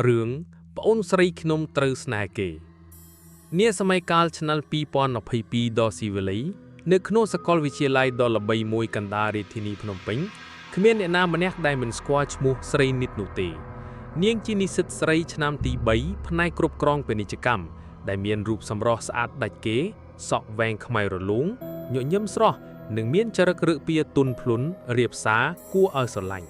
រឿងប្អូនស្រីខ្ញុំត្រូវស្នេហ៍គេនាសម័យកាលឆ្នាំ2022ដ៏ស៊ីវិល័យនៅក្នុងសាកលវិទ្យាល័យដ៏ល្បីមួយកណ្ដាលរាជធានីភ្នំពេញគ្មានអ្នកណាម្នាក់ដែលមិនស្គាល់ឈ្មោះស្រីនិតនោះទេនាងជានិស្សិតស្រីឆ្នាំទី3ផ្នែកគ្រប់គ្រងពាណិជ្ជកម្មដែលមានរូបសម្រស់ស្អាតដាច់គេសក់វែងខ្មៅរលោងញញឹមស្រស់និងមានចរិតរឹកពៀទន់ភ្លន់រៀបសារគួរឲ្យស្រឡាញ់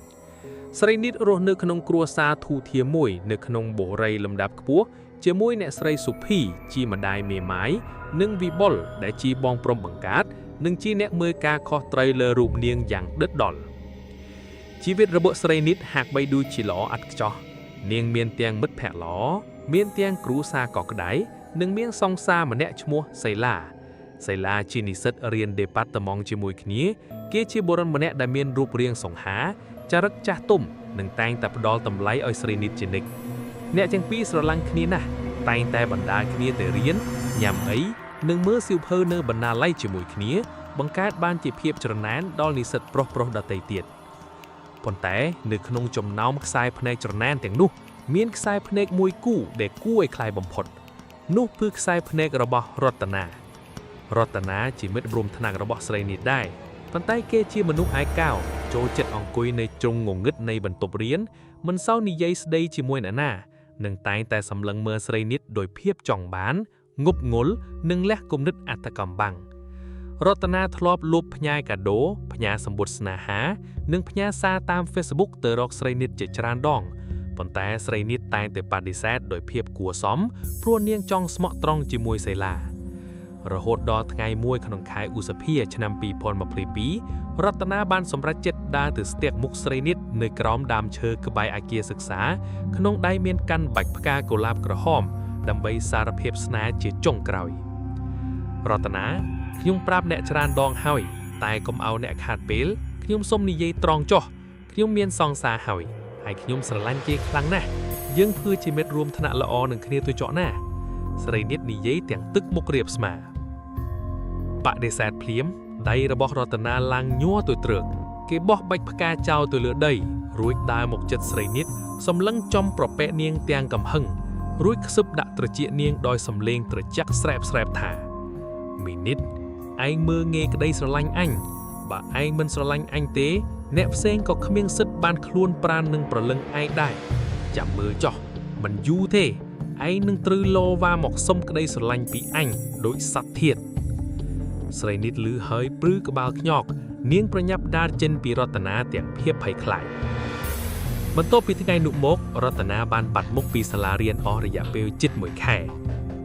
ស្រីនីតរស់នៅក្នុងគ្រួសារធូរធារមួយនៅក្នុងបុរីលំដាប់ខ្ពស់ជាមួយអ្នកស្រីសុភីជាម្ដាយមេម៉ាយនិងវិបុលដែលជាបងប្រុសបង្កើតនិងជាអ្នកមើលការខុសត្រូវលើរូបនាងយ៉ាងដិតដល់ជីវិតរបស់ស្រីនីតហាក់បីដូចជាល្អឥតខ្ចោះនាងមានទាំងមិត្តភក្តិល្អមានទាំងគ្រួសារកក់ក្ដៅនិងមានសង្សារម្នាក់ឈ្មោះសីឡាសីឡាជានិស្សិតរៀនដេប៉ាតឺម៉ង់ជាមួយគ្នាគេជាបុរសម្នាក់ដែលមានរូបរាងសង្ហា ចរិតចាស់ទុំនិងតែងតែផ្ដល់តម្លៃឲ្យស្រីនិតជានិច្ចអ្នកទាំងពីរស្រឡាញ់គ្នាណាស់តែងតែបណ្ដាលគ្នាទៅរៀនញ៉ាំអីនិងមើលសៀវភៅនៅបណ្ណាល័យជាមួយគ្នាបង្កើតបានជាភាពច្រណែនដល់និស្សិតប្រុសៗដទៃទៀតប៉ុន្តែនៅក្នុងចំណោមខ្សែភ្នែកច្រណែនទាំងនោះមានខ្សែភ្នែកមួយគូដែលគួរឲ្យខ្លាយបំផុតនោះគឺខ្សែភ្នែករបស់រតនារតនាជាមិត្តរួមថ្នាក់របស់ស្រីនេះដែរប៉ុន្តែគេជាមនុស្សឯកោ ចូលចិត្តអង្គុយនៅជ្រុងងងឹតនៃបន្ទប់រៀនមិនសូវនិយាយស្ដីជាមួយអ្នកណានិងតែងតែសម្លឹងមើលស្រីនិតដោយភាពចង់បាន ងប់ងល់និងលះគំនិតអត្តកម្មបាំងរតនាធ្លាប់លួបផ្ញើកាដូផ្ញើសម្បុត្រស្នេហា និងផ្ញើសារតាម Facebook ទៅរកស្រីនិតជាច្រើនដងប៉ុន្តែស្រីនិតតែងតែបដិសេធដោយភាពគួរសមព្រោះនាងចង់ស្មោះត្រង់ជាមួយសីឡា រហូតដល់ថ្ងៃមួយក្នុងខែឧសភាឆ្នាំ2022រតនាបានសម្រេចចិត្តដើរទៅស្ទាក់មុខស្រីនិតនៅក្រោមដើមឈើក្បែរអគារសិក្សាក្នុងដៃមានកាន់បាច់ផ្កាកុលាបក្រហមដើម្បីសារភាពស្នេហ៍ជាចុងក្រោយរតនាខ្ញុំប្រាប់អ្នកច្រើនដងហើយតែកុំឲ្យអ្នកខាតពេលខ្ញុំសុំនិយាយត្រង់ចុះខ្ញុំមានសង្សារហើយហើយខ្ញុំស្រឡាញ់គេខ្លាំងណាស់យើងធ្វើជាមិត្តរួមថ្នាក់ល្អនឹងគ្នាទៅចកណាស្រីនិតនិយាយទាំងទឹកមុខរាបស្មា បដិសេធភ្លាមដៃរបស់រតនាឡើងញ័រទៅត្រើកគេបោះបាច់ផ្កាចោលទៅលើដីរួចដើរមកចិត្តស្រីនិតសម្លឹងចំប្រពែកនាងទាំងកំហឹងរួចខ្សឹបដាក់ត្រចៀកនាងដោយសំឡេងត្រជាក់ស្រែបស្រែបថាមីនិតឯងមើងងាយក្តីស្រឡាញ់អញបើឯងមិនស្រឡាញ់អញទេ អ្នកផ្សេងក៏គ្មានសិទ្ធិបានខ្លួនប្រាននឹងប្រលឹងឯងដែរចាំមើលចោះមិនយូរទេឯងនឹងត្រូវលវ៉ាមកសុំក្តីស្រឡាញ់ពីអញដោយសត្វធាត ស្រីនិតលឺហើយព្រឺក្បាលខ្ញកនាងប្រញាប់ដារចេញពីរតនាទាំងភាពភ័យខ្លាចបន្ទាប់ពីថ្ងៃនោះមករតនាបានបាត់មុខពីសាលារៀនអស់រយៈពេលជិតមួយខែ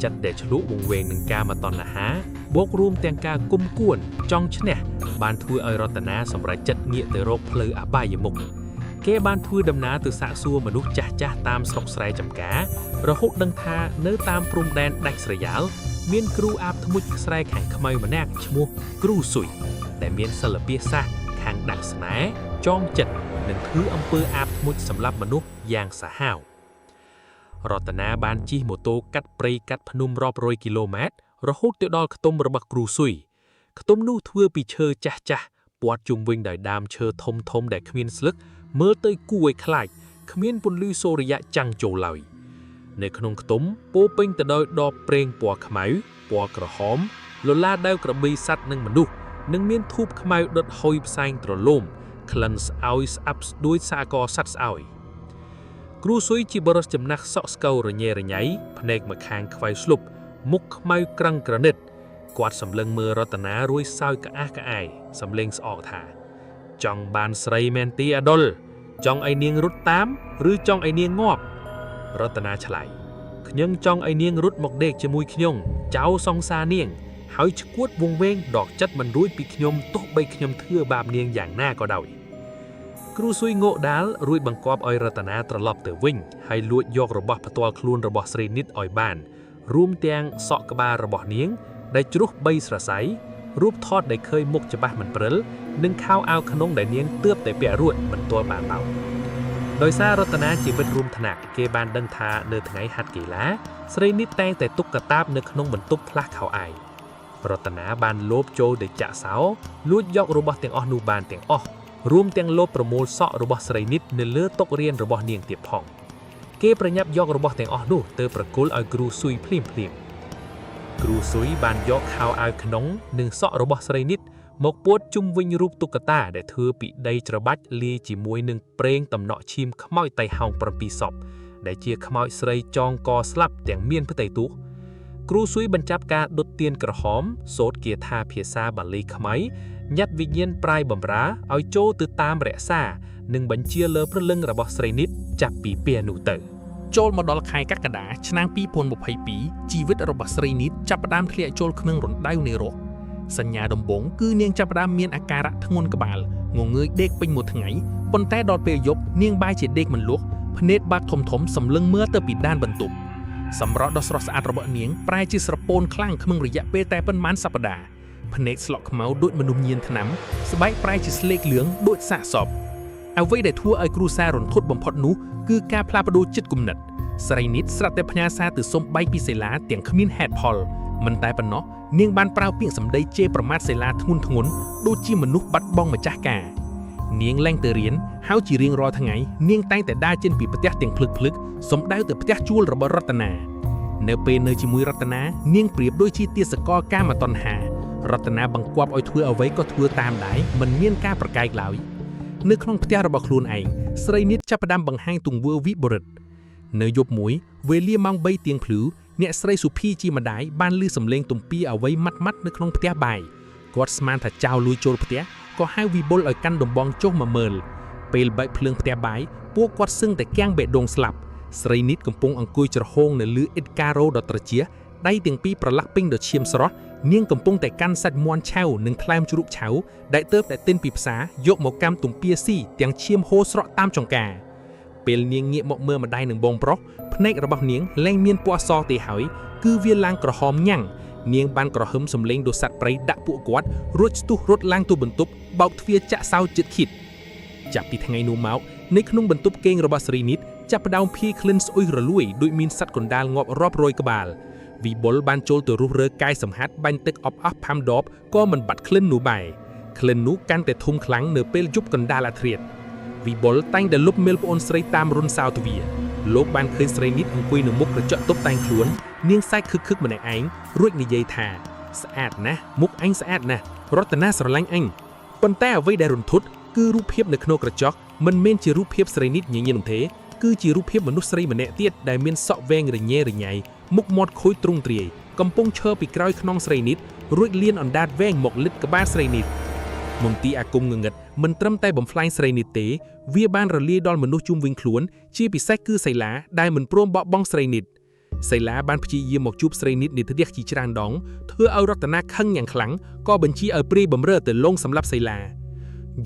ចិត្តដែលឆ្លក់វង្វេងនឹងការមកតណ្ហាបូករួមទាំងការគុំគួនចង់ឈ្នះបានធ្វើឲ្យរតនាសម្រេចចិត្តងាកទៅរកផ្លូវអបាយមុខគេបានធ្វើដំណើរទៅសាកសួរមនុស្សចាស់ចាស់តាមស្រុកស្រែចម្ការរហូតដឹងថានៅតាមព្រំដែនដាច់ស្រយាល មានគ្រូអាបធ្មូចខ្សែខាងខ្មៅម្នាក់ឈ្មោះគ្រូស៊ុយដែលមានសិល្បៈសាស្ត្រខាងដាក់ស្នេហ៍ចងចិត្តនិងធ្វើអំពើអាបធ្មូចសម្រាប់មនុស្សយ៉ាងសាហាវរតនាបានជិះម៉ូតូកាត់ព្រៃកាត់ភ្នំរាប់រយគីឡូម៉ែត្ររហូតទៅដល់ខ្ទមរបស់គ្រូស៊ុយខ្ទមនោះធ្វើពីឈើចាស់ចាស់ព័ទ្ធជុំវិញដោយដើមឈើធំធំដែលគ្មានស្លឹកមើលទៅគួរឲ្យខ្លាចគ្មានពន្លឺសូរ្យៈចាំងចូលឡើយ នៅក្នុងខ្ទមពោរពេញទៅដោយដបប្រេងពណ៌ខ្មៅពណ៌ក្រហមលលាដាវក្របីសត្វនិងមនុស្សនិងមានធូបខ្មៅដុតហុយផ្សែងទ្រលោមក្លិនស្អោយស្អាប់ស្ដួយសាកសត្វស្អោយគ្រូស៊ុយជាបរិសចំណាស់សក់ស្កូវរញ៉េរញ៉ៃភ្នែកម្ខាងខ្វៅស្លុបមុខខ្មៅក្រឹងក្រណិតគាត់សម្លឹងមើលរតនារួយសើចក្អាះក្អាយសំលេងស្អកថា ចង់បានស្រីមែនទីអាដុលចង់ឲ្យនាងរត់តាមឬចង់ឲ្យនាងងាប់ រតនាឆ្លើយខ្ញុំចង់ឲ្យនាងរត់មកដេកជាមួយខ្ញុំចៅសង្សារនាង ហើយឈួតវងវែងដកចិត្តមិនរួចពីខ្ញុំទោះបីខ្ញុំធ្វើបាបនាងយ៉ាងណាក៏ដោយគ្រូស៊ុយងក់ដាលរួចបង្គាប់ឲ្យរតនាត្រឡប់ទៅវិញហើយលួចយករបស់ផ្ទាល់ខ្លួនរបស់ស្រីនិតឲ្យបាន រួមទាំងសក់ក្បាលរបស់នាង ដែលជ្រុះបីស្រសៃរូបថតដែលឃើញមុខច្បាស់មិនព្រិលនិងខោអាវក្នុងដែលនាងទើបតែពាក់រួចមិនទាល់បានបោក ដោយសាររតនាជាមិត្តរួមថ្នាក់គេបានដឹងថានៅថ្ងៃហាត់កីឡាស្រីនិតតែងតែទុកកាតាបនៅក្នុងបន្ទប់ផ្លាស់ខោអាយរតនាបានលោបចូលទៅចាក់សោលួចយករបស់ទាំងអស់នោះបានទាំងអស់រួមទាំងលោបប្រមូលសក់របស់ស្រីនិតនៅលើតុរៀនរបស់នាងទៀតផង។ គេប្រញាប់យករបស់ទាំងអស់នោះទៅប្រគល់ឲ្យគ្រូស៊ុយភ្លាមភ្លាមៗគ្រូស៊ុយបានយកខោអាវក្នុងនិងសក់របស់ស្រីនិតមកពួតជុំវិញរូបតុក្កតាដែលធ្វើពីដីច្របាច់លាយជាមួយនឹងប្រេងតំណក់ឈាមខ្មោចតៃហោង7សពដែលជាខ្មោចស្រីចងកស្លាប់ទាំងមានផ្ទៃពោះគ្រូស៊ុយបញ្ចប់ការដុតទៀនក្រហមសូត្រគាថាភាសាបាលីខ្មែរញាត់វិញ្ញាណប្រាយបំរាឲ្យចូលទៅតាមរក្សានិងបញ្ជាលើព្រលឹងរបស់ស្រីនិតចាប់ពីពេលនោះទៅ ចូលមកដល់ខែកក្កដាឆ្នាំ2022ជីវិតរបស់ស្រីនីតចាប់ផ្ដើមធ្លាក់ចូលក្នុងរណ្ដៅនៃរោគសញ្ញាដំបូងគឺនាងចាប់ផ្ដើមមានអាការៈធ្ងន់ក្បាលងងើយដេកពេញមួយថ្ងៃប៉ុន្តែដល់ពេលយប់នាងបែរជាដេកមិនលក់ភ្នែកបាក់ធំធំសម្លឹងមើលទៅពីដានបន្ទប់សម្រស់ដ៏ស្រស់ស្អាតរបស់នាងប្រែជាស្រពោនខ្លាំងក្នុងរយៈពេលតែប៉ុន្មានសប្តាហ៍ភ្នែកស្លក់ខ្មៅដូចមនុស្សញៀនថ្នាំស្បែកប្រែជាស្លេកលឿងដូចសាកសពអ្វីដែលធ្វើឲ្យគ្រួសាររន្ធត់បំផុតនោះគឺការផ្លាស់ប្ដូរចិត្តគំនិត ស្រីនិតស្រាប់តែផ្ញើសារទៅសុំបែកពីសេឡាទាំងគ្មានហេតុផលមិនតែប៉ុណ្ណោះនាងបានប្រើពាក្យសម្ដីជេរប្រមាថសេឡាធ្ងន់ធ្ងរដូចជាមនុស្សបាត់បង់ម្ចាស់ការនាងលែងទៅរៀនហើយជារៀងរាល់ថ្ងៃនាងតែងតែដើរចេញពីផ្ទះទាំងភ្លឹកភ្លឹកសំដៅទៅផ្ទះជួលរបស់រតនានៅពេលនៅជាមួយរតនានាងប្រៀបដូចជាទាសករកាមតណ្ហារតនាបង្គាប់ឲ្យធ្វើអ្វីក៏ធ្វើតាមដែរមិនមានការប្រកែកឡើយនៅក្នុងផ្ទះរបស់ខ្លួនឯងស្រីនិតចាប់ផ្ដើមបង្ហាញទង្វើវិបរិត នៅយប់មួយវេលាម៉ោង3ទៀងភ្លឺអ្នកស្រីសុភីជាម្ដាយបានឮសំឡេងទំពាអ្វីម៉ាត់ម៉ាត់នៅក្នុងផ្ទះបាយគាត់ស្មានថាចៅលួចចូលផ្ទះក៏ហៅវិបុលឲ្យកាន់ដំបងចុះមកមើលពេលបែកភ្លើងផ្ទះបាយពួកគាត់សឹងតែគាំងបេះដូងស្លាប់ស្រីនីតកំពុងអង្គុយច្រហោងនៅលើអ៊ីតការ៉ូដ៏ត្រចៀសដៃទាំងពីរប្រឡាក់ពេញដោយឈាមស្រស់នាងកំពុងតែកាន់សាច់មាន់ឆៅនិងថ្លើមជ្រូកឆៅដែលទើបតែទិញពីផ្សារយកមកកាំទំពាស៊ីទាំងឈាមហូរស្រក់តាមចង្កា ពេលនាងងាកមកមើលម្ដាយនឹងបងប្រុសភ្នែករបស់នាងលែងមានពណ៌សទេហើយគឺវាឡើងក្រហមញ៉ាំងនាងបានក្រហឹមសំឡេងដូចសត្វព្រៃដាក់ពួកគាត់រួចស្ទុះរត់ឡើងទៅបន្ទប់បោកទ្វារចាក់សោជិតខិតចាប់ពីថ្ងៃនោះមកនៅក្នុងបន្ទប់គេងរបស់ស្រីនីតចាប់ផ្ដើមភាយក្លិនស្អុយរលួយដូចមានសត្វកណ្ដាលងាប់រាប់រយក្បាលវិបុលបានចូលទៅរុះរើកាយសម្ហាត់បាញ់ទឹកអបអស់ផាំដបក៏មិនបាត់ក្លិននោះបែរក្លិននោះកាន់តែធំខ្លាំងនៅពេលយប់កណ្ដាលអាធ្រាត្រ វិបុលតែងតែលុបមេលប្អូនស្រីតាមរុនសោទ្វារលោកបានឃើញស្រីនីតអង្គុយនៅមុខក្រចកតុបតែងខ្លួននាងសែកខឹកខឹកម្នាក់ឯងរួចនិយាយថាស្អាតណាស់មុខអញស្អាតណាស់រតនាស្រឡាញ់អញប៉ុន្តែអ្វីដែលរន្ធត់គឺរូបភាពនៅក្នុងក្រចកមិនមែនជារូបភាពស្រីនីតញញឹមនោះទេគឺជារូបភាពមនុស្សស្រីម្នាក់ទៀតដែលមានសក់វែងរញ៉េរញ៉ៃមុខមាត់ខូចទ្រង់ទ្រាយកំពុងឈរពីក្រោយខ្នងស្រីនីតរួចលៀនអណ្ដាតវែងមកលិតក្បាលស្រីនីត មន្ទីរអាគមងងឹតមិនត្រឹមតែបំផ្លាញស្រីនេះទេវាបានរលាយដល់មនុស្សជុំវិញខ្លួនជាពិសេសគឺសីឡាដែលមិនព្រមបោះបង់ស្រីនិតសីឡាបានព្យាយាមមកជួបស្រីនិតនៅផ្ទះជាច្រើនដងធ្វើឲ្យរតនាខឹងយ៉ាងខ្លាំងក៏បញ្ជាឲ្យព្រាយបំរើទៅលងសម្លាប់សីឡា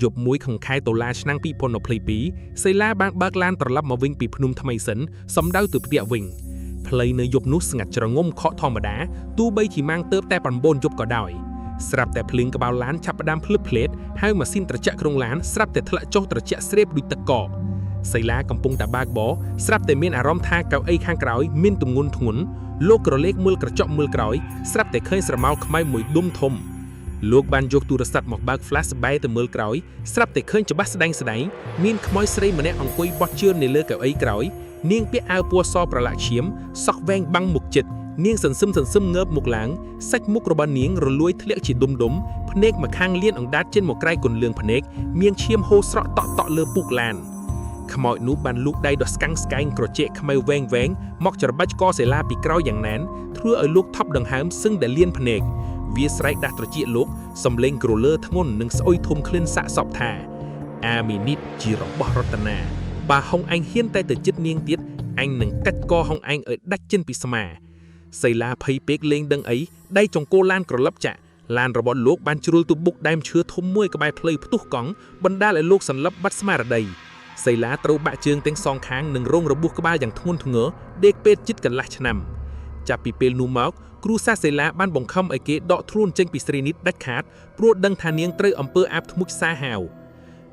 យប់មួយក្នុងខែតុលាឆ្នាំ2022សីឡាបានបើកឡានត្រឡប់មកវិញពីភ្នំថ្មីសិនសំដៅទៅផ្ទះវិញផ្លូវនៅយប់នោះស្ងាត់ជ្រងំខកធម្មតាទោះបីជាម៉ាងទៅតែ9យប់ក៏ដោយ ស្រាប់តែភ្លើងក្បាលឡានឆាប់ផ្ដើមភ្លឹបភ្លេតហើយម៉ាស៊ីនត្រជាក់ក្នុងឡានស្រាប់តែធ្លាក់ចុះត្រជាក់ស្រេបដូចទឹកកកសីឡាកំពុងតែបើកបរស្រាប់តែមានអារម្មណ៍ថាកៅអីខាងក្រោយមានទម្ងន់ធ្ងន់លោកក្រឡេកមើលក្រចកមើលក្រោយស្រាប់តែឃើញស្រមោលខ្មៅមួយដុំធំលោកបានយកទូរស័ព្ទមកបើក flash បែរទៅមើលក្រោយស្រាប់តែឃើញច្បាស់ស្ដែងស្ដែងមានខ្មោចស្រីម្នាក់អង្គុយបត់ជឿននៅលើកៅអីក្រោយនាងពាក់អាវពណ៌សប្រឡាក់ឈាមសក់វែងបាំងមុខចិត្តនាងសន្សឹមសន្សឹមងើបមុខឡើងសាច់មុខរបស់នាងរលួយធ្លាក់ជាដុំដុំភ្នែកម្ខាងលៀនអណ្ដាតចេញមកក្រៅគន្លឿងភ្នែកមានឈាមហូរស្រក់តក់តក់លើពុកឡានខ្មោចនោះបានលូកដៃដ៏ស្កាំងស្កែងក្រជែកខ្មៅវែងវែងមកច្របាច់កសេឡាពីក្រោយយ៉ាងណែនធ្វើឲ្យលោកថប់ដង្ហើមសឹងដែលលៀនភ្នែកវាស្រែកដាស់ត្រចៀកលោកសំលេងក្រលើធ្ងន់និងស្អុយធំក្លិនសាក់សពថាអាមីនីតជារបស់រតនាបើហុងឯងហ៊ានតែទៅចិត្តនាងទៀតអញនឹងកាច់កហុងឯងឲ្យដាច់ចិនពីស្មាសីឡាភ័យពេកលេងដឹងអីដៃចង្គោឡានក្រឡឹបចាក់ឡានរបស់លោកបានជ្រុលទៅបុកដើមឈើធំមួយក្បែរផ្លូវផ្ទុះកង់បណ្ដាលឲ្យលោកសន្លប់បាត់ស្មារតីសីឡាត្រូវបាក់ជើងទាំងសងខាងនិងរងរបួសក្បាលយ៉ាងធ្ងន់ធ្ងរដេកពេទ្យជិតកន្លះឆ្នាំចាប់ពីពេលនោះមកគ្រូសាសីឡាបានបង្ខំឲ្យគេដកធ្លួនចេញពីស្រីនីតដាច់ខាតព្រោះដឹងថានាងត្រូវអំពើអាបធ្មូចសាហាវ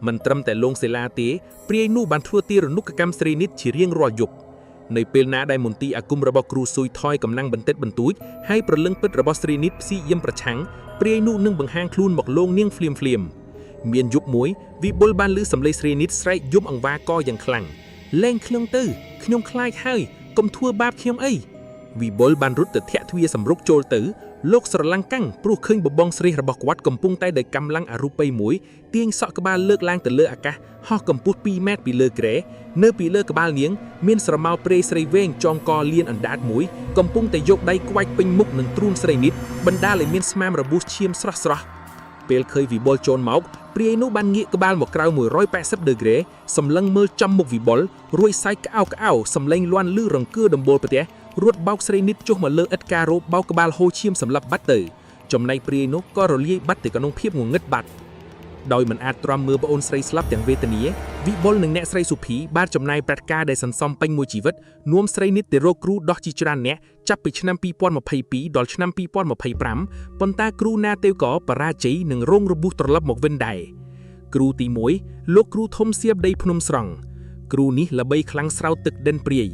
មិនត្រឹមតែលងសីឡាទេព្រាយនោះបានធ្វើទារនុកកម្មស្រីនីតជារៀងរាល់យប់នៅពេលណាដែលមន្ទីរអាគមរបស់គ្រូស៊ុយថយកម្លាំងបន្តិចបន្តួចហើយប្រលឹងពិតរបស់ស្រីនីតព្យាយាមប្រឆាំងព្រាយនោះនឹងបង្ហាញខ្លួនមកលងនាងភ្លាមភ្លាមមានយប់មួយវិបុលបានលឺសំឡេងស្រីនីតស្រែកយំអង្វរកយ៉ាងខ្លាំង លែងខ្ញុំទៅខ្ញុំខ្លាចហើយកុំធ្វើបាបខ្ញុំអីវិបុលបានរត់ទៅធាក់ទ្វារសម្រុកចូលទៅលោកស្រឡាំងកាំងព្រោះឃើញបបងស្រីរបស់គាត់កំពុងតែដោយកម្លាំងអរូបីមួយទាញសក់ក្បាលលើកឡើងទៅលើអាកាសហោះកម្ពស់2ម៉ែត្រពីលើគ្រែនៅពីលើក្បាលនាងមានស្រមោលព្រៃស្រីវែងចងកលៀនអណ្ដាតមួយកំពុងតែយកដៃក្វាច់ពេញមុខនឹងទ្រូងស្រីនិតបណ្ដាលឲ្យមានស្មាមរបួសឈាមស្រស់ស្រស់ពេលឃើញវិបុលចូលមកព្រាយនោះបានងាកក្បាលមកក្រៅ180ដឺក្រេសម្លឹងមើលចំមុខវិបុលរួចសើចក្អោក្អោសំឡេងលាន់លឺរង្គើដំបូលផ្ទះរត់បោកស្រីនិតចុះមកលើឥដ្ឋការ៉ូបោកក្បាលហូរឈាមសម្លាប់បាត់ទៅចំណែកព្រាយនោះក៏រលាយបាត់ទៅក្នុងភាពងងឹតបាត់ដោយមិនអាចទ្រាំមើលប្អូនស្រីស្លាប់ទាំងវេទនាវិបុលនិងអ្នកស្រីសុភីបានចំណាយប្រាក់ការដែលសន្សំពេញមួយជីវិតនាំស្រីនិតទៅរកគ្រូដោះជាច្រើនអ្នកចាប់ពីឆ្នាំ2022ដល់ឆ្នាំ2025ប៉ុន្តែគ្រូណាទេវក៏បរាជ័យនិងរងរបួសត្រឡប់មកវិញដែរគ្រូទី1លោកគ្រូធំសៀបដីភ្នំស្រង់គ្រូនេះល្បីខ្លាំងស្រោចទឹកដិនព្រាយ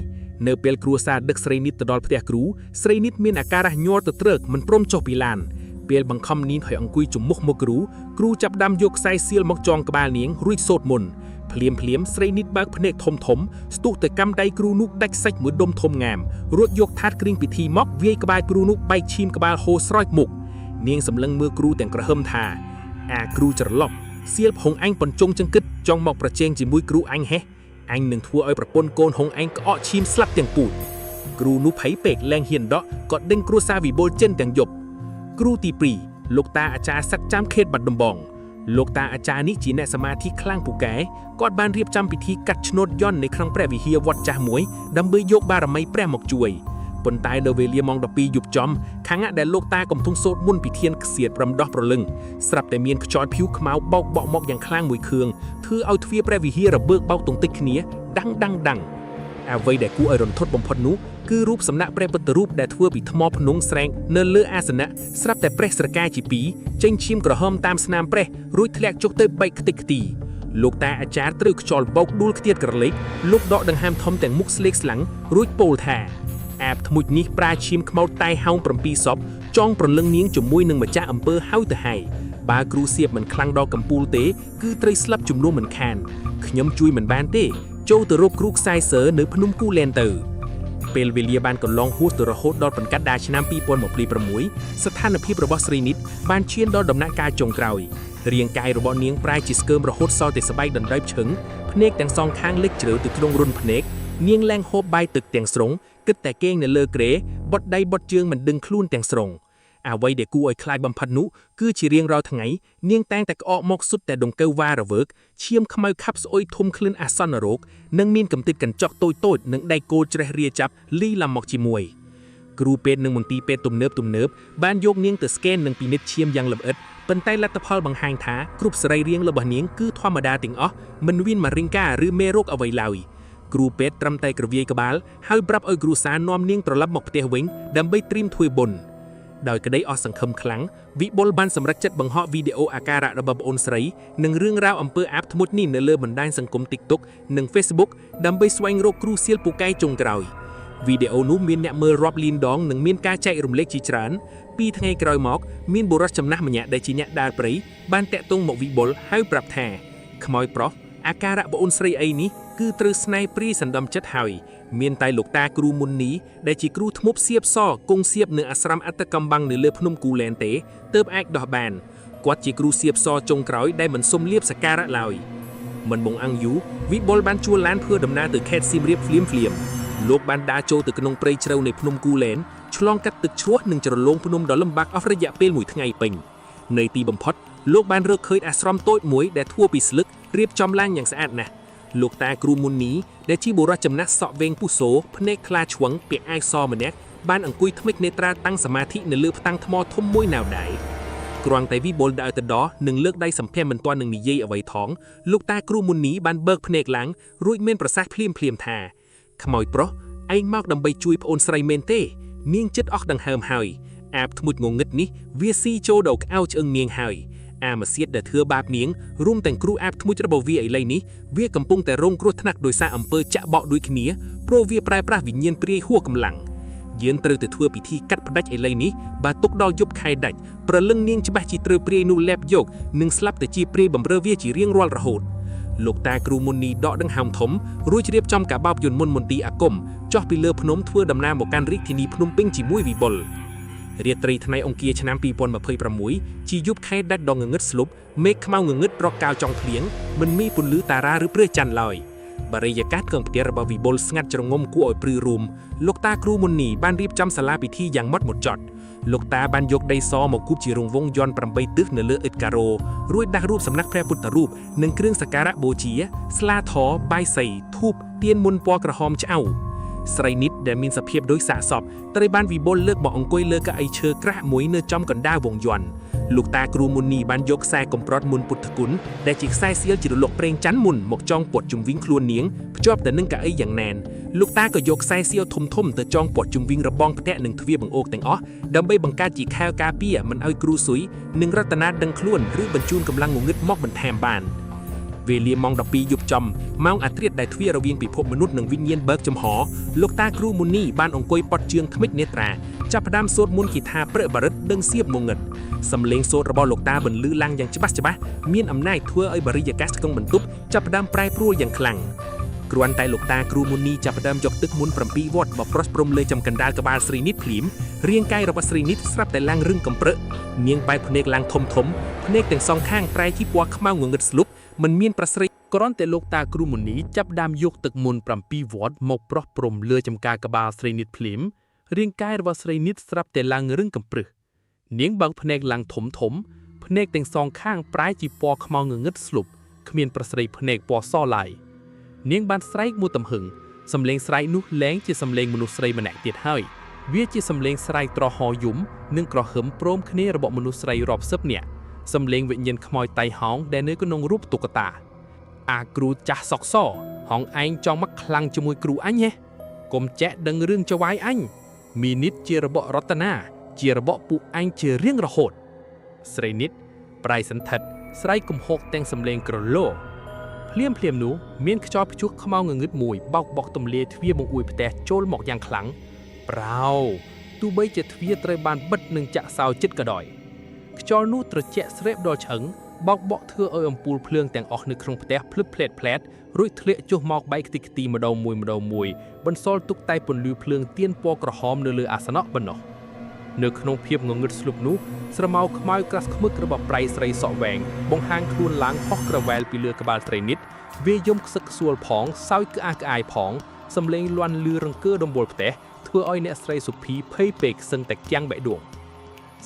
នៅពេលគ្រួសារដឹកស្រីនិតទៅដល់ផ្ទះគ្រូស្រីនិតមានអាការៈញ័រទៅត្រើកមិនព្រមចុះពីឡានពេលបង្ខំនាងឲ្យអង្គុយជំមុះមកគ្រូគ្រូចាប់ដាំយកខ្សែសៀលមកចងក្បាលនាងរួចសូត្រមន្តភ្លាមភ្លាមស្រីនិតបើកភ្នែកធំធំស្ទុះទៅកាន់ដៃគ្រូនោះដាច់សាច់មួយដុំធំងាមរួចយកថាតគ្រៀងពិធីមកវាយក្បាលគ្រូនោះបែកឈាមក្បាលហូរស្រោចមុខនាងសម្លឹងមើលគ្រូទាំងក្រហឹមថាអាគ្រូច្រឡប់សៀលហងអញបញ្ចុងចង្កឹតចង់មកប្រជែងជាមួយគ្រូអញហេះអញនឹងធ្វើឲ្យប្រពន្ធកូនហងឯងក្អកឈាមស្លាប់ទាំងពូជគ្រូនោះភ័យពេកលែងហ៊ានដកក៏ដេញគ្រួសារវិបុលចិនទាំងយប់គ្រូទី2លោកតាអាចារ្យសឹកចាំខេតបាត់ដំបងលោកតាអាចារ្យនេះជាអ្នកសមាធិខ្លាំងពូកែគាត់បានរៀបចំពិធីកាត់ឆ្នោតយន្តនៅក្នុងព្រះវិហារវត្តចាស់មួយដើម្បីយកបារមីព្រះមកជួយប៉ុន្តែដល់វេលាម៉ោង12យប់ចំខណៈដែលលោកតាកំពុងសូត្រមន្តពិធានខ្សៀតរំដោះប្រលឹងស្រាប់តែមានខ្យល់ភៀវខ្មៅបោកបក់មកយ៉ាងខ្លាំងមួយខឿងធ្វើឲ្យទ្វារព្រះវិហាររបើកបោកទន្តិចគ្នាដាំងដាំងដាំងអ្វីដែលគួរឲ្យរន្ធត់បំផុតនោះគឺរូបសំណាកព្រះពុទ្ធរូបដែលធ្វើពីថ្មភ្នំស្រែងនៅលើអាសនៈស្រាប់តែប្រេះស្រកាជាពីរចេញឈាមក្រហមតាមស្នាមប្រេះរួចធ្លាក់ចុះទៅបែកខ្ទេចខ្ទីលោកតាអាចារ្យត្រូវខ្យល់បោកដួលខ្ទាតក្រឡេកលោកដកដង្ហើមធំទាំងមុខស្លេកស្លាំងរួចពោលថាអាបធ្មូចនេះប្រាឈាមខ្មោចតែហោង7សពចងប្រលឹងនាងជាមួយនឹងម្ចាស់អំពើហើយទៅហើយបើគ្រូសៀបមិនខ្លាំងដល់កំពូលទេគឺត្រូវស្លាប់ជំនួសមិនខានខ្ញុំជួយមិនបានទេចូលទៅរកគ្រូខ្សែសើនៅភ្នំគូលែនទៅពេលវេលាបានកន្លងហួសទៅរហូតដល់បង្កាត់ដាឆ្នាំ2026ស្ថានភាពរបស់ស្រីនិតបានឈានដល់ដំណាក់កាលចុងក្រោយរាងកាយរបស់នាងប្រែជាស្កើមរហូតសល់តែស្បែកដណ្ដើបឈឹងភ្នែកទាំងសងខាងលិចជ្រៅទៅក្នុងរុនភ្នែកនាងឡើងហូបបាយទឹកទាំងស្រុងគិតតែគេងនៅលើគ្រែបត់ដៃបត់ជើងមិនដឹងខ្លួនទាំងស្រុងអ្វីដែលគួរឲ្យខ្លាចបំផុតនោះគឺជារៀងរាល់ថ្ងៃនាងតែងតែក្អកមកសុទ្ធតែដង្កូវវ៉ារវើកឈាមខ្មៅខាប់ស្អុយធំក្លិនអាសន្នរោគនិងមានកំទេចកញ្ចក់តូចៗនិងដែកគោលច្រេះរាចាប់លីឡាំមកជាមួយគ្រូពេទ្យនិងមន្ទីរពេទ្យទំនើបទំនើបបានយកនាងទៅស្កេននិងពិនិត្យឈាមយ៉ាងលម្អិតប៉ុន្តែលទ្ធផលបង្ហាញថាគ្រប់សរីរាង្គរបស់នាងគឺធម្មតាទាំងអស់មិនមានមរិញកាឬមេរោគអ្វីឡើយគ្រូពេទ្យត្រឹមតែក្រវាយក្បាលហើយប្រាប់ឲ្យគ្រួសារនាំនាងត្រឡប់មកផ្ទះវិញដើម្បីត្រៀមធ្វើបុណ្យដោយក្តីអស់សង្ឃឹមខ្លាំងវិបុលបានសម្រេចចិត្តបង្ហោះវីដេអូអាការៈរបស់ប្អូនស្រីនិងរឿងរ៉ាវអំពើអាបធ្មត់នេះនៅលើបណ្ដាញសង្គម TikTok និង Facebook ដើម្បីស្វែងរកគ្រូសៀលពូកែចុងក្រោយវីដេអូនោះមានអ្នកមើលរាប់លានដងនិងមានការចែករំលែកជាច្រើនពីរថ្ងៃក្រោយមកមានបុរសចំណាស់ម្នាក់ដែលជាអ្នកដើរព្រៃបានតាក់ទងមកវិបុលហើយប្រាប់ថាខ្មោចប្រុសអាការៈប្អូនស្រីអីនេះគឺត្រូវស្នេហ៍ព្រាយសណ្ដំចិត្តហើយមានតែលោកតាគ្រូមុននេះដែលជាគ្រូធ្មប់សៀបសគង់សៀបនៅអាស្រមអត្តកំបាំងនៅលើភ្នំគូលែនទេទើបអាចដោះបានគាត់ជាគ្រូសៀបសចុងក្រោយដែលមិនសុំលៀបសការៈឡើយមិនបងអាំងយូវិបុលបានជួលឡានធ្វើដំណើរទៅខេត្តសៀមរាបភ្លាមភ្លាមលោកបានដើរចូលទៅក្នុងព្រៃជ្រៅនៃភ្នំគូលែនឆ្លងកាត់ទឹកជ្រោះនិងជ្រលងភ្នំដ៏លំបាកអស់រយៈពេលមួយថ្ងៃពេញនៅទីបំផុតលោកបានរកឃើញអាស្រមតូចមួយដែលធ្វើពីស្លឹករៀបចំឡើងយ៉ាងស្អាតណាស់លោកតាគ្រូមុននីដែលជាបុរសចំណាស់សក់វែងពុះសូភ្នែកខ្លាឆ្វឹងពាក់អាវសម្នាក់បានអង្គុយថ្មិចនេត្រាតាំងសមាធិនៅលើផ្តាំងថ្មធំមួយណាវដែរគ្រាន់តែវិបុលដើរទៅដល់និងលើកដៃសម្ភារមិនទាន់នឹងនិយាយអ្វីថងលោកតាគ្រូមុននីបានបើកភ្នែកឡើងរួចមានប្រសាសន៍ភ្លាមភ្លាមថាខ្មោចប្រុសឯងមកដើម្បីជួយប្អូនស្រីមែនទេនាងចិត្តអស់ដង្ហើមហើយអាបធ្មូចងងឹតនេះវាស៊ីចូលដល់ក្អៅឆ្អឹងនាងហើយអាមសៀតដែលធ្វើបាបនាងរួមទាំងគ្រូអាបធ្មូចរបស់វាឥឡូវនេះវាកំពុងតែរងគ្រោះថ្នាក់ដោយសារអំពើចាក់បោកដូចគ្នាព្រោះវាប្រែប្រាស់វិញ្ញាណព្រាយហួសកម្លាំងយើងត្រូវទៅធ្វើពិធីកាត់ផ្ដាច់ឥឡូវនេះបើទុកដល់យប់ខែដាច់ប្រលឹងនាងច្បាស់ជាត្រូវព្រាយនោះលែបយកនិងស្លាប់ទៅជាព្រាយបំរើវាជារៀងរាល់រហូត លោកតាគ្រូមុនីដកដង្ហើមធំរួចរៀបចំកាបោបយន្តមុនមន្ទីរអាគមចុះពីលើភ្នំធ្វើដំណើរមកកាន់រាជធានីភ្នំពេញជាមួយវិបុលរាត្រីថ្ងៃអង្គារឆ្នាំ2026ជាយប់ខែដាច់ដ៏ងងឹតស្លុបមេឃខ្មៅងងឹតរកកាវចង់ភ្លៀងមិនមានពន្លឺតារាឬព្រះច័ន្ទឡើយបរិយាកាសកងផ្ទះរបស់វិបុលស្ងាត់ជ្រងំគួរឲ្យព្រឺរួមលោកតាគ្រូមុនីបានរៀបចំសាលាពិធីយ៉ាងម៉ត់មត់ចត់លោកតាបានយកដីសមកគូបជារង្វង់យន្ត8ទិសនៅលើឥដ្ឋការ៉ូរួចដាស់រូបសំណាកព្រះពុទ្ធរូបនិងគ្រឿងសក្ការៈបូជា ស្លាធរបាយសីធូបទៀនមុនពណ៌ក្រហមឆ្អៅស្រីនិតដែលមានសភាពដូចសាកសពត្រូវបានវិបុលលើកមកអង្គុយលើកៅអីឈើក្រាស់មួយនៅចំកណ្ដាលវងយន្តលោកតាគ្រូមុនីបានយកខ្សែកំប្រត់មុនពុទ្ធគុណដែលជាខ្សែសៀលជ្រលក់ប្រេងច័ន្ទមុនមកចងពត់ជំវិញខ្លួននាងភ្ជាប់ទៅនឹងកៅអីយ៉ាងណែនលោកតាក៏យកខ្សែសៀលធំធំទៅចងពត់ជំវិញរបងផ្ទះនិងទ្វារបង្អួកទាំងអស់ដើម្បីបង្កើតជាខែលការពារមិនឲ្យគ្រូស៊ុយនិងរតនាដឹងខ្លួនឬបញ្ជូនកម្លាំងងងឹតមកបន្ថែមបាន វេលាម៉ោង12យប់ចំម៉ោងអាត្រៀតដែលទ្វាររវាងពិភពមនុស្សនិងវិញ្ញាណបើកចំហលោកតាគ្រូមុនីបានអង្គុយប៉ត់ជើងថ្មិចនេត្រាចាប់ផ្ដើមសូត្រមន្តគាថាព្រឹកបរិទ្ធដឹងសៀបងងឹតសំឡេងសូត្ររបស់លោកតាបន្លឺឡើងយ៉ាងច្បាស់ច្បាស់មានអំណាចធ្វើឲ្យបរិយាកាសក្នុងបន្ទប់ចាប់ផ្ដើមប្រែប្រួលយ៉ាងខ្លាំងគ្រាន់តែលោកតាគ្រូមុនីចាប់ផ្ដើមយកទឹកមុន7វត្តបប្រោះព្រំលើចំកណ្ដាលក្បាលស្រីនិតភ្លាមរាងកាយរបស់ស្រីនិតស្រាប់តែឡើងរឹងកំព្រឹកនាងបែកភ្នែកឡើងធំធំភ្នែកទាំងសងខាងប្រែជាពណ៌ខ្មៅងងឹតស្លុបមិនមានប្រស្រី គ្រាន់តែលោកតាគ្រូមុនីចាប់ដើមយកទឹកមន្ត7វត្តមកប្រោះព្រំលើចំការក្បាលស្រីនិតភ្លាមរាងកាយរបស់ស្រីនិតស្រាប់តែឡើងរឹងកំព្រឹសនាងបើកភ្នែកឡើងធំធំភ្នែកទាំងសងខាងប្រែជាពណ៌ខ្មៅងងឹតស្លុបគ្មានប្រស្រីភ្នែកពណ៌សឡើយនាងបានស្រែកមួយទំហឹងសំឡេងស្រែកនោះលែងជាសំឡេងមនុស្សស្រីម្នាក់ទៀតហើយវាជាសំឡេងស្រែកត្រហោយំនិងក្រហឹមព្រមគ្នារបស់មនុស្សស្រីរាប់សិបនាក់សំឡេងវិញ្ញាណខ្មោចតៃហោងដែលនៅក្នុងរូបតុក្កតា អាគ្រូចាស់សកសហងឯងចង់មកខ្លាំងជាមួយគ្រូអញហេកុំចេះដឹងរឿងចវាយអញមីនិតជារបស់រតនាជារបស់ពួកអញជារៀងរហូតស្រីនិតប្រៃសន្ធិដ្ឋស្រែកគំហកទាំងសំឡេងក្រលោភ្លាមភ្លាមនោះមានខ្យល់ព្យុះខ្មៅងងឹតមួយបោកបក់ទំលាយទ្វារបង្អួចផ្ទះចូលមកយ៉ាងខ្លាំងប្រោទោះបីជាទ្វារត្រូវបានបិទនិងចាក់សោចិត្តក៏ដោយ ខ្យល់នោះត្រជាក់ស្រេបដល់ឆ្អឹងបោកបក់ធ្វើឲ្យអំពូលភ្លើងទាំងអស់នៅក្នុងផ្ទះភ្លឹបផ្លែតផ្លែតរួចធ្លាក់ចុះមកបែកខ្ទេចខ្ទីម្ដងមួយម្ដងមួយបន្សល់ទុកតែពន្លឺភ្លើងទៀនពណ៌ក្រហមនៅលើអាសនៈប៉ុណ្ណោះនៅក្នុងភាពងងឹតស្លុបនោះស្រមោលខ្មៅក្រាស់ខ្មឹករបស់ប្រៃស្រីសក់វែងបង្ហាញខ្លួនឡើងហោះក្រវ៉ែលពីលើក្បាលត្រីនិតវាយំខ្សឹកខ្សួលផងសោយក្អាកក្អាយផងសំឡេងលាន់លឺរង្គើដំបូលផ្ទះធ្វើឲ្យអ្នកស្រីសុភីភ័យពេកសឹងតែគាំងបេះដូង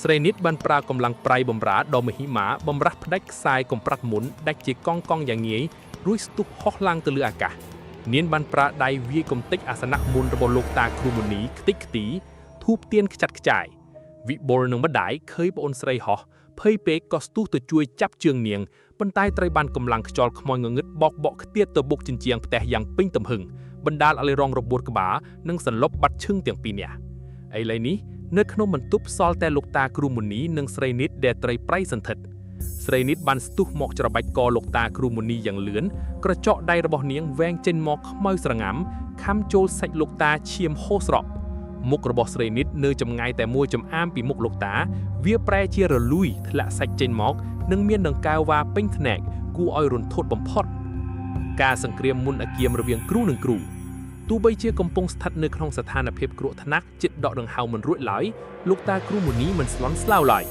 ស្រីនិតបានប្រើកម្លាំងប្រៃបំរាដ៏មហិមាបំរាស់ផ្ដាច់ខ្សែកំប្រាត់មុនដាច់ជាកង់កង់យ៉ាងងាយរួចស្ទុះហោះឡើងទៅលើអាកាសនាងបានប្រើដៃវាយកំទេចអាសនៈមុនរបស់លោកតាគ្រូមុនីខ្ទេចខ្ទីធូបទៀនខ្ចាត់ខ្ចាយវិបុលនឹងម្ដាយឃើញប្អូនស្រីហោះភ័យពេកក៏ស្ទុះទៅជួយចាប់ជើងនាងប៉ុន្តែត្រូវបានកម្លាំងខ្យល់ខ្មោចងងឹតបោកបក់ខ្ទាតទៅបុកជញ្ជាំងផ្ទះយ៉ាងពេញទំហឹងបណ្ដាលឲ្យរងរបួសក្បាលនិងសន្លប់បាត់ឈឹងទាំងពីរនាក់ឥឡូវនេះ នៅក្នុងបន្ទប់សល់តែលោកតាគ្រូមុនីនិងស្រីនិតដែលត្រីប្រៃសន្ធិដ្ឋស្រីនិតបានស្ទុះមកច្របាច់កលោកតាគ្រូមុនីយ៉ាងលឿនក្រចកដៃរបស់នាងវែងចេញមកខ្មៅស្រងាំខំចូលសាច់លោកតាឈាមហូរស្រក់មុខរបស់ស្រីនិតនៅចម្ងាយតែមួយចំអាមពីមុខលោកតាវាប្រែជារលួយធ្លាក់សាច់ចេញមកនិងមានដង្កែវវ៉ាពេញធ្នែកគួរឲ្យរន្ធត់បំផុតការសង្គ្រាមមុនអាគាមរវាងគ្រូនិងគ្រូ ទោះបីជាកំពុងស្ថិតនៅក្នុងស្ថានភាពគ្រោះថ្នាក់ជិតដកដង្ហើមមិនរួចឡើយលោកតាគ្រូមុនីមិនស្លន់ស្លោឡើយ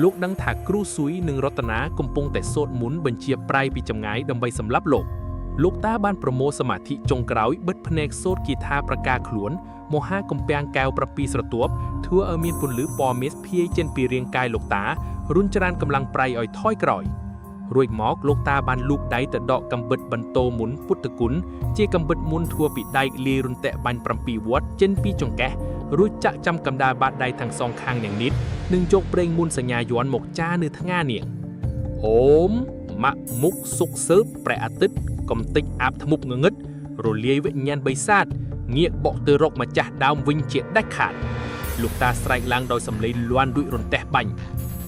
លោកដឹងថាគ្រូស៊ុយនិងរតនាកំពុងតែសូត្រមន្តបញ្ជាប្រៃពីចម្ងាយដើម្បីសម្លាប់លោកលោកតាបានប្រមូលសមាធិចុងក្រោយបិទភ្នែកសូត្រគាថាប្រកាខ្លួនមហាកំពាំងកែវប្រពីស្រទាប់ធ្វើឲ្យមានពន្លឺពណ៌មាសភាយចេញពីរាងកាយលោកតារុញច្រានកម្លាំងប្រៃឲ្យថយក្រោយរួចមកលោកតាបានលូកដៃទៅដកកំបិតបន្ទោមុនពុទ្ធគុណ ជាកំបិតមុនធ្វើពីដែកលាយរន្ទាក់បាញ់7វត្តចេញពីចង្កេះរួចចាក់ចំកណ្ដាលបាតដៃទាំងសងខាងនាងនិតនិងយកប្រេងមុនសញ្ញាយ័ន្តមកចានៅថ្ងានាងអូមម៉ាក់មុខសុកសើបព្រះអាទិត្យកំតិចអាបធ្មប់ងងឹតរលាយវិញ្ញាណបិសាចងាកបកទៅរកម្ចាស់ដើមវិញជាដាច់ខាតលោកតាស្រែកឡើងដោយសំឡេងលាន់ដូចរន្ទះបាញ់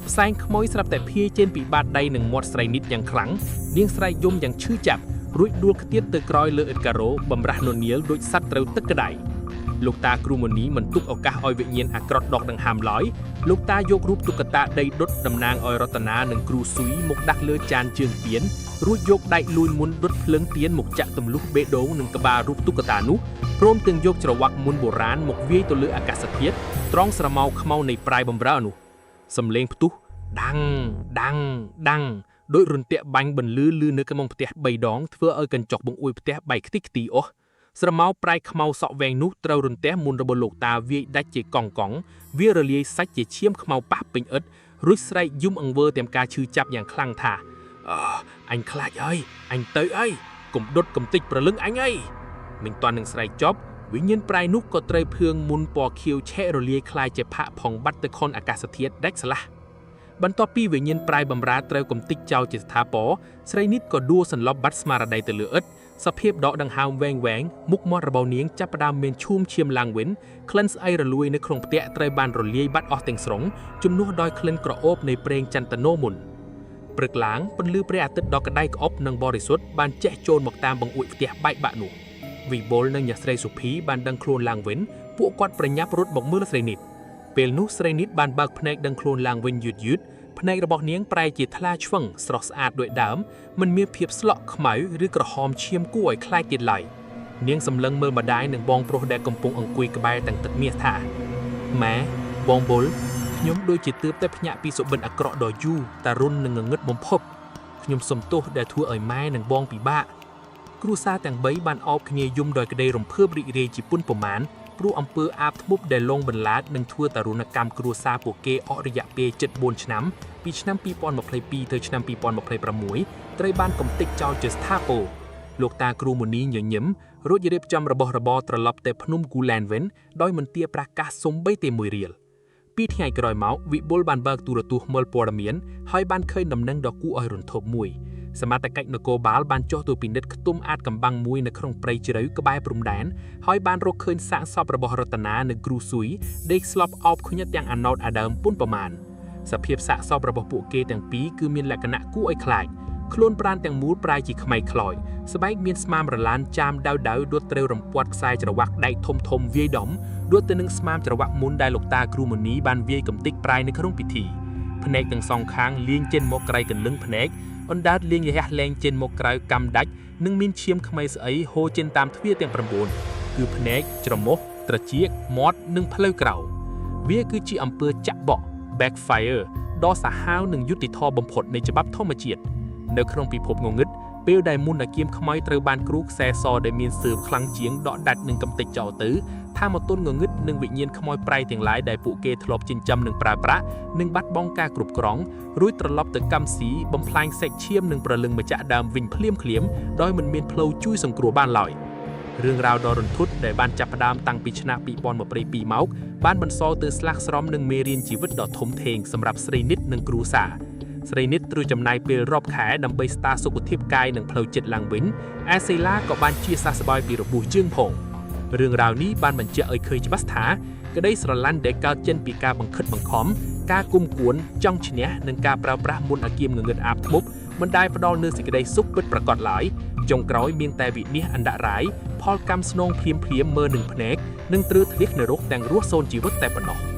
ផ្សែងខ្មោចស្រាប់តែភាយចេញពីបាតដៃនិងមាត់ស្រីនិតយ៉ាងខ្លាំងនាងស្រែកយំយ៉ាងឈឺចាប់ រួចដួលខ្ទាតទៅក្រោយលើឥដ្ឋការ៉ូបំរាស់ននៀលដូចសត្វត្រូវទឹកក្តៅ លោកតាគ្រូមុនីមិនទុកឱកាសឲ្យវិញ្ញាណអាក្រក់ដកដង្ហើមឡើយលោកតាយករូបតុក្កតាដីដុតតំណាងឲ្យរតនានិងគ្រូស៊ុយមកដាក់លើចានជើងពានរួចយកដែកលួយមុនដុតភ្លើងទៀនមកចាក់ទម្លុះបេះដូងនិងក្បាលរូបតុក្កតានោះព្រមទាំងយកច្រវាក់មុនបុរាណមកវាយទៅលើអាកាសធាតុត្រង់ស្រមោលខ្មៅនៃប្រាយបំរើនោះសំឡេងផ្ទុះដាំងដាំងដាំងដោយរន្ទាក់បាញ់បន្លឺលឺនៅក្នុងផ្ទះ3ដងធ្វើឲ្យកញ្ចក់បង្អួចផ្ទះបែកខ្ទេចខ្ទីអស់ស្រមោលប្រៃខ្មៅសក់វែងនោះត្រូវរន្ទះមុនរបស់លោកតាវាយដាច់ជាកង់កង់វារលាយសាច់ជាឈាមខ្មៅប៉ះពេញឥតរួចស្រែកយំអង្វើទាំងការឈឺចាប់យ៉ាងខ្លាំងថាអឺអញខ្លាចហើយអញទៅអីកុំដុតកំតិចប្រលឹងអញអីមិនតាន់នឹងស្រែកចប់វិញ្ញាណប្រៃនោះក៏ត្រូវភឿងមុនពណ៌ខៀវឆេះរលាយคล้ายជាផាក់ផុងបាត់ទៅខុនអាកាសធាតុដាច់ស្រឡះបន្ទាប់ពីវិញ្ញាណប្រៃបំរាត្រូវកំតិចចោលជាស្ថាពរស្រីនីតក៏ដួលសន្លប់បាត់ស្មារតីទៅលើឥដ្ឋសភាពដកដង្ហើមវែងវែងមុខមាត់របស់នាងចាប់ផ្ដើមមានឈូមឈាមឡើងវិញក្លិនស្អីរលួយនៅក្នុងផ្ទះត្រូវបានរលាយបាត់អស់ទាំងស្រុងជំនួសដោយក្លិនក្រអូបនៃប្រេងចន្ទនោមុនព្រឹកឡើងពន្លឺព្រះអាទិត្យដ៏ក្តៅក្អប់និងបរិសុទ្ធបានជះចូលមកតាមបង្អួចផ្ទះបែកបាក់នោះវិបុលនិងអ្នកស្រីសុភីបានដឹងខ្លួនឡើងវិញពួកគាត់ប្រញាប់រត់មកមើលស្រីនីតពេលនោះស្រីនីតបានបើកភ្នែកដឹងខ្លួនឡើងវិញយឺតយឺតភ្នែករបស់នាងប្រែជាថ្លាឆ្វឹងស្រស់ស្អាតដូចដើមមិនមានភាពស្លក់ខ្មៅឬក្រហមឈាមគួរឲ្យខ្លាចទៀតឡើយនាងសម្លឹងមើលម្ដាយនិងបងប្រុសដែលកំពុងអង្គុយក្បែរទាំងទឹកមាសថាម៉ែបងបុលខ្ញុំដូចជាទើបតែភ្ញាក់ពីសុបិនអាក្រក់ដ៏យូរតារុននិងងងឹតបំផុតខ្ញុំសុំទោសដែលធ្វើឲ្យម៉ែនិងបងពិបាកគ្រួសារទាំងបីបានអោបគ្នាយំដោយក្តីរំភើបរីករាយជាពុនប្រមាណព្រោះអំពើអាបធ្មប់ដែលលងបន្លាចនឹងធ្វើតារុណកម្មគ្រួសារពួកគេអស់រយៈពេលជិត4ឆ្នាំពីឆ្នាំ2022ទៅឆ្នាំ2026ត្រូវបានកំទេចចោលជាស្ថាពរលោកតាគ្រូមុនីញញឹមរួចរៀបចំរបស់របរត្រឡប់ទៅភ្នំគូលែនវិញដោយមិនទាប្រកាសសំបីទេមួយរៀលពីថ្ងៃក្រោយមកវិបុលបានបើកទូរទស្សន៍មើលព័ត៌មានហើយបានឃើញដំណឹងដ៏គួរឲ្យរន្ធត់មួយសមត្ថកិច្ចនគរបាលបានចុះទៅពិនិត្យខ្ទមអាចកំបាំងមួយនៅក្នុងព្រៃជ្រៅក្បែរព្រំដែនហើយបានរកឃើញសាកសពរបស់រតនានិងគ្រូស៊ុយដេកស្លាប់អោបខ្ញាត់ទាំងអាណោតអាដើមពុនប្រមាណសភាពសាកសពរបស់ពួកគេទាំងពីរគឺមានលក្ខណៈគួរឲ្យខ្លាចខ្លួនប្រាណទាំងមូលប្រែជាខ្មៃខ្លោចស្បែកមានស្មាមរឡានចាមដៅដៅដួតត្រូវរំពាត់ខ្សែច្រវាក់ដែកធំធំវាយដំដួតទៅនឹងស្មាមច្រវាក់មុនដែលលោកតាគ្រូមុនីបានវាយកំទេចប្រាយនៅក្នុងពិធីភ្នែកទាំងសងខាងលាងចេញមកក្រៃកន្លឹងភ្នែកអណ្ដើតលាងលះលែងចេញមកក្រៅកម្មដាច់និងមានឈាមខ្មៅស្អីហូរចេញតាមទ្វារទាំង9គឺភ្នែកច្រមុះត្រចៀកមាត់និងផ្លូវក្រៅវាគឺជាអំពើចាក់បក់ backfire ដ៏សាហាវនិងយុត្តិធម៌បំផុតនៃច្បាប់ធម្មជាតិនៅក្នុងពិភពងងឹតពេលដែលមុនអាគមខ្មៅត្រូវបានគ្រូខ្សែសដែលមានសឿមខ្លាំងជាងដកដាច់និងកំទេចចោលទៅថាមតុនងងឹតនិងវិញ្ញាណខ្មោចប្រៃទាំងឡាយដែលពួកគេធ្លាប់ចិញ្ចឹមនិងប្រើប្រាស់នឹងបាត់បង់ការគ្រប់គ្រងរួចត្រឡប់ទៅកម្មស៊ីបំផ្លាញសាច់ឈាមនិងប្រលឹងម្ចាស់ដើមវិញភ្លាមៗដោយមិនមានផ្លូវជួយសង្គ្រោះបានឡើយរឿងរ៉ាវដ៏រន្ធត់ដែលបានចាប់ផ្ដើមតាំងពីឆ្នាំ2022មកបានបន្សល់ទៅស្លាកស្រមនិងមេរៀនជីវិតដ៏ធំធេងសម្រាប់ស្រីនិតនិងគ្រួសារស្រីនិតត្រូវចំណាយពេលរាប់ខែដើម្បីស្ដារសុខភាពកាយនិងផ្លូវចិត្តឡើងវិញឯសេឡាក៏បានជាសះស្បើយពីរបួសជើងផងរឿងរ៉ាវនេះបានបញ្ជាក់ឲ្យឃើញច្បាស់ថាក្តីស្រឡាញ់ដែលកើតចេញពីការបង្ខិតបង្ខំការគុំគួនចង់ឈ្នះនិងការប្រើប្រាស់មុនអាគមងងឹតអាបធ្មប់មិនដែលផ្ដល់នូវសេចក្តីសុខពិតប្រាកដឡើយចុងក្រោយមានតែវិនិច្ឆ័យអន្តរាយផលកម្មស្នងភ្លាមភ្លាមមើលនឹងភ្នែកនិងត្រូវធ្លៀកនរកទាំងរស់សូន្យជីវិតតែប៉ុណ្ណោះ។